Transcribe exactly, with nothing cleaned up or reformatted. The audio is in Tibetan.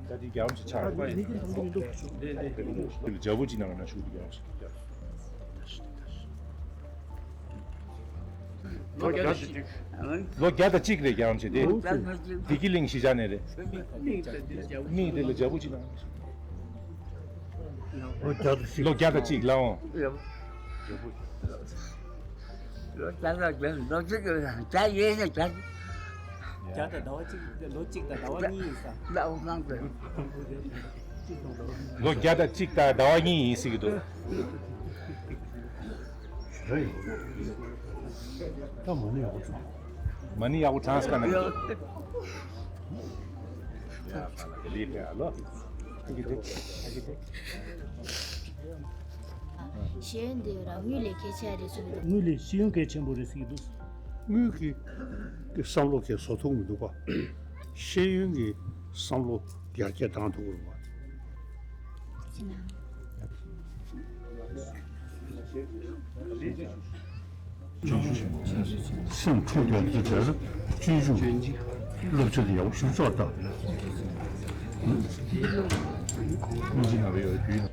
ད་དེ་རྒྱ་ཆེ་ཆགས་རེད། དེ་ལ་ཇ་བོ་ཅིག་གནང་ན་ཤུགས་དེ་རྒྱ་ཆེ། ལོ་བརྒྱ་དང་གཅིག་རེད་རྒྱ་ཆེ་དེ། བདེ་སྐྱིད་གླིང་གཞིས་ཆགས་ནས་རེད། མིག་དེ་ལ་ཇ་བོ་ཅིག་གནང་། ལོ་བརྒྱ་དང་གཅིག་ལ་འོང་། ལོ་བརྒྱ་དང་ལོ་གཅིག་གི་བརྒྱ་ཡས་ནས་བརྒྱ། བརྒྱ་དང་ཟླ་བ་གཅིག་ལོ་གཅིག་དང་ཟླ་བ་གཉིས་ཡིན་ས། ལོ་བརྒྱ་དང་གཅིག་དང་ཟླ་བ་གཉིས་ཡིན་ཟེར་གྱི་འདུག་ད་མ་ཎི་ཡག་པོ་བྱུང་། མ་ཎི་ཡག་པོ་གྲངས་ཀ་ན་གི་འདུག་ཤེས་ཡོན་འདི་རང་དངུལ་ལས་གལ་ཆེ་རེད་གསུངས་འདུག་དངུལ་ལས་ཤེས་ཡོན་གལ་ཆེན་པོ་རེད་ཟེར་གྱི་འདུག་དངུལ་གྱི་བསམ་བློ་གས་བཟོ་ཐུབ་མི་འདུག་པ། ཤེས་ཡོན་གྱི་བསམ་བློ་ཡར་རྒྱས་བཏང་ཐུབ་དགོས་པ། སེམས་འཁྲུག་པའི་དེ་དེར་སྤྱོད་འཇུག་སློབ་ཚན་དེ་ཡག་པོ་ཞིག་ཙག་ད། ཨིན་ཇི་ནང་ལ་ཡོད་དུས།